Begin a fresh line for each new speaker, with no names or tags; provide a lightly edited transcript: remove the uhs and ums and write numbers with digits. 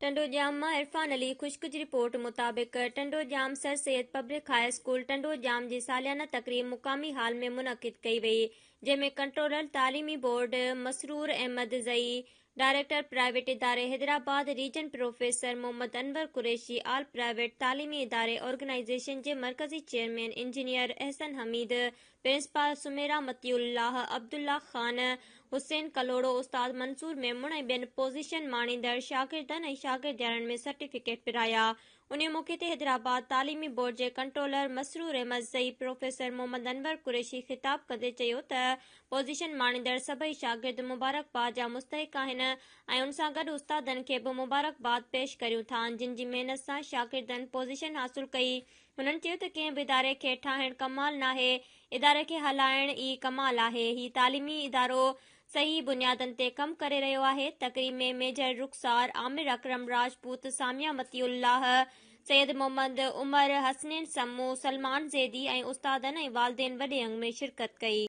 ٽنڊوڄام مان عرفان علي خشڪ جي رپورٽ مطابق Tandojam Sir Syed public high school Tandojam جي ساليانه تقريب مقامي هال ۾ منعقد ڪئي وئي جنهن ۾ ڪنٽرولر تعليمي board Masroor Ahmedzai, director private اداري Hyderabad region professor Muhammad Anwar Qureshi, all private تعليمي اداري آرگنائيزيشن جي مرڪزي chairman engineer Ahsan Hameed, principal Sumaira Matiullah, Abdullah Khan, Hussain Kalhoro, استاد منصور ميمڻ ۽ ٻين پوزيشن ماڻيندڙ شاگردن ۽ شاگردياڻين ۾ سرٽيفڪيٽ ورهايا. انهي موقعي تي حيدرآباد تعليمي بورڊ جي ڪنٽرولر مسرور احمد زئي، پروفيسر محمد انور قريشي خطاب ڪندي چيو ته پوزيشن ماڻيندڙ سڀئي شاگرد مبارڪباد جا مستحق آهن ۽ ان سان گڏ استادن کي به مبارڪباد پيش ڪريون ٿا جن جي محنت سان شاگردن پوزيشن حاصل ڪئي. هنن چيو ته ڪنهن به اداري کي ٺاهڻ ڪمال ناهي، اداري کي هلائڻ ئي ڪمال آهي، هي تعليمي ادارو صحيح بنيادن تي ڪم ڪري رهيو آهي، تقريب ۾ ميجر رخسار، عامر اڪرم راجپوت، ساميه مطيع الله، سيد محمد عمر، حسنين سمون، سلمان زيدي ۽ استادن ۽ والدين وڏي انگ ۾ شرڪت ڪئي.